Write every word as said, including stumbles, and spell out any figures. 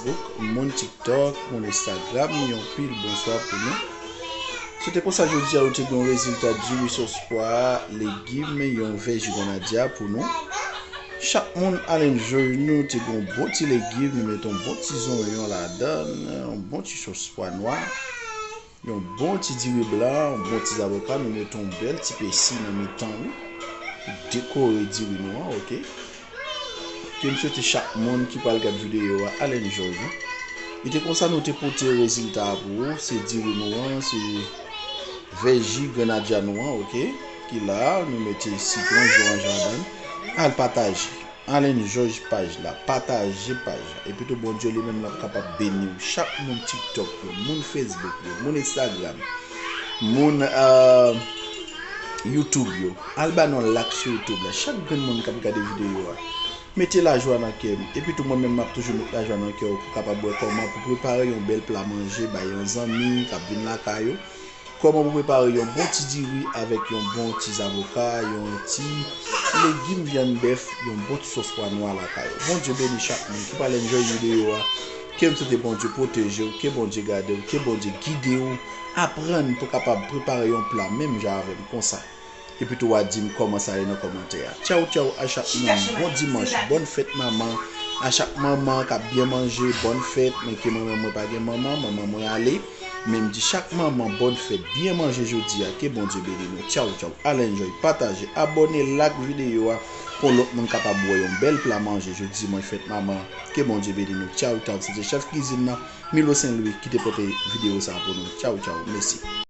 Facebook, moun TikTok, moun Instagram, yon pil bonswa pou nou. Se te konsa jodi a, nou te gen yon rezilta diri sòs pwa, legim, yon vèji grenadya pou nou. Chak moun al enjoy nou, te gen yon bon ti legim, nou mete yon bon ti zonyon ladan, yon bon ti sòs pwa nwa. Yon bon ti diri blan, yon bon ti zavoka, nou mete yon bèl ti pesi nan mitan wi. Pou dekore diri nou an, oke. Ke m swete chak moun ki pral gad videyo a al enjoy wi. E te konsa nou te pote rezilta a pou ou, se diri nou an, se vèji grenadya nou an, oke. Ki la, nou mete sitwon, zoranj ladan. Al pataje. Al enjoy paj la, pataje paj la. Epi tou Bondye li menm l ap kapab beni w. Chak moun TikTok yo, moun Facebook yo, moun Instagram, moun uh, YouTube yo. Al ba nou lak sou YouTube la. Chak grenn moun k ap gade videyo a. Mete lajwa nan kè m. Epi tou mwen menm m ap toujou met lajwa nan kè w pou kapab wè kòman pou prepare yon bèl pla manje bay yon zanmi k ap vin lakay ou. Kòman pou prepare yon bon ti diri avèk yon bon ti zavoka, yon ti legim vyann bèf, yon bon ti sòs pwa nwa lakay ou. Bondye beni chak moun ki pral enjoy videyo a. Ke m swete Bondye pwoteje w, ke Bondye gade w, ke Bondye gide w. Aprann pou kapab prepare yon pla menm jan avè m konsa. Epi tou w a di m kòman sa ye nan kòmantè a. Tchaw tchaw a chak moun, bon dimanch, bòn fèt manman. A chak manman k ap byen manje, bòn fèt. Men ke mwen menm mwen pa gen manman, manman mwen ale. Men m di chak manman bòn fèt, byen manje jodi a, ke Bondye beni nou. Tchaw tchaw, al enjoy, pataje, abòne, like videyo a pou lòt moun kapab wè yon bèl pla manje jodi mwen fèt manman. Ke Bondye beni nou. Tchaw tchaw, se te chèf kizin nan, Milo Sen Lwi ki te pote videyo sa pou nou. Tchaw tchaw, mèsi.